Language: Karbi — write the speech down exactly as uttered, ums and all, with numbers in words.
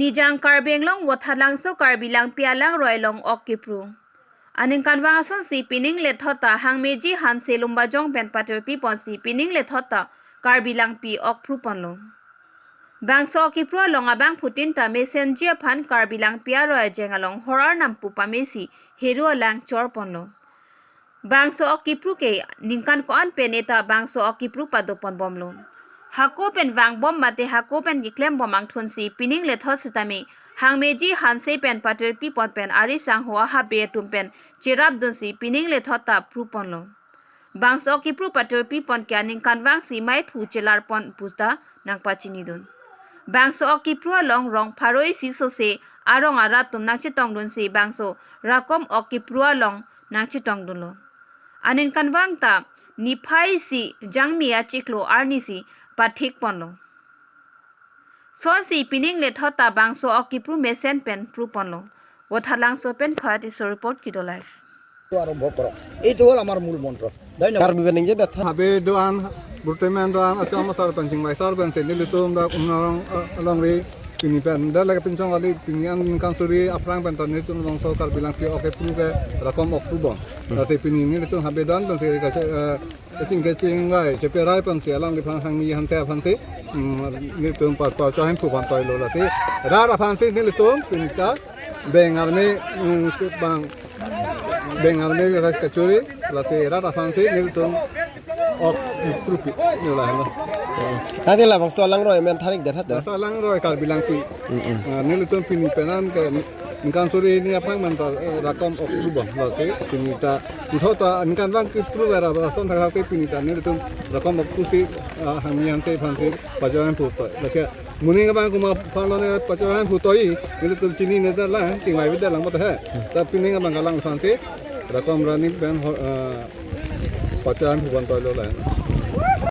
Ejang Karbi Anglong Vothatlangso Karbi Langpi alangroi along ok kipru. Aningkanvang asonsi pining lethot ta Hangmeji Hanse Lumbajong pen patirpi ponsi pining lethot ta Karbi Langpi ok pru ponlo. Bangso ok kipru along abangphutin ta mesenji aphan Karbi Langpi aroi ajeng along hor arnam pu pamesi heru alang chor ponlo. Bangso ok kipru ke ningkan ko-an pen eta bangso ok kipru pado pon bomlo. Hako pen vangbom mate hako pen keklem bom angthunsi pining lethot sitame Hangmeji Hanse pen patirpi pon pen ari sangho ahabe atum pen cherap dunsi pining lethot ta pru ponlo. Bangso ok kipru patirpi pon ke aningkanvangsi maiphu chelar pon puta nangpachinidun. Bangso ok kipru along rong pharo isi sose arong arat atum nangchetongdunsi bangso rakom ok kipru along nangchetongdunlo. Aningkanvang ta niphai isi Jangmi achiklo arnisi pathik ponlo. Sonsi pining lethot ta bangso ok kipru mesen pen pru ponlo. Vothatlangso pen Bharati Sor report Kido Live. এইটো আৰম্ভ কৰক। এইটো হ'ল আমাৰ মূল মন্ত্ৰ। ধন্যবাদ। কাৰ্বি বেনিংগে দেথা। Habe do-an, Burteman do-an, Acham Asar pen Chingvai Sar pen se nelitum dak Umnarong, eh, alongri pini pen dak lake pinchong kali pini aningkan suri aphrang pen ta nelitum bangso Karbi Langpi ok kipru ke rakom ok pru bom. Lasi pini nelitum habe do-an pen se kache, eh, kaching kachingvai cheperai pen se alangliphan Hangmeji Hanse aphan se, mm, nelitum pa, pacho hemphu pon toilo lasi. Rat aphan se nelitum pini ta beng arme, mm, bang beng arme ka kachuri, lasi rat aphan se nelitum ok kipru pi nila helo. Tadi labangso alangroi men tharik dethat da. Bangso alangroi Karbi Langpi. Mm-mm. Ah, nelitum pini penan ke ningkan suri hini aphrang men ta, eh, rakom ok pru bom. Lasi pini ta puthot ta ningkanvang kipru vera ba son thak thak te pini ta nelitum rakom ok pru si, ah, Hangmeji Hanse aphan si pacho hemphu to. Lasi moning abang komat aphan lone pacho hemphu toi, nelitum chinine detlang, chingvai detlang mate he. Ta pining abang alangliphan si rakom rani pen ho, eh, pacho hemphu pon toilo la.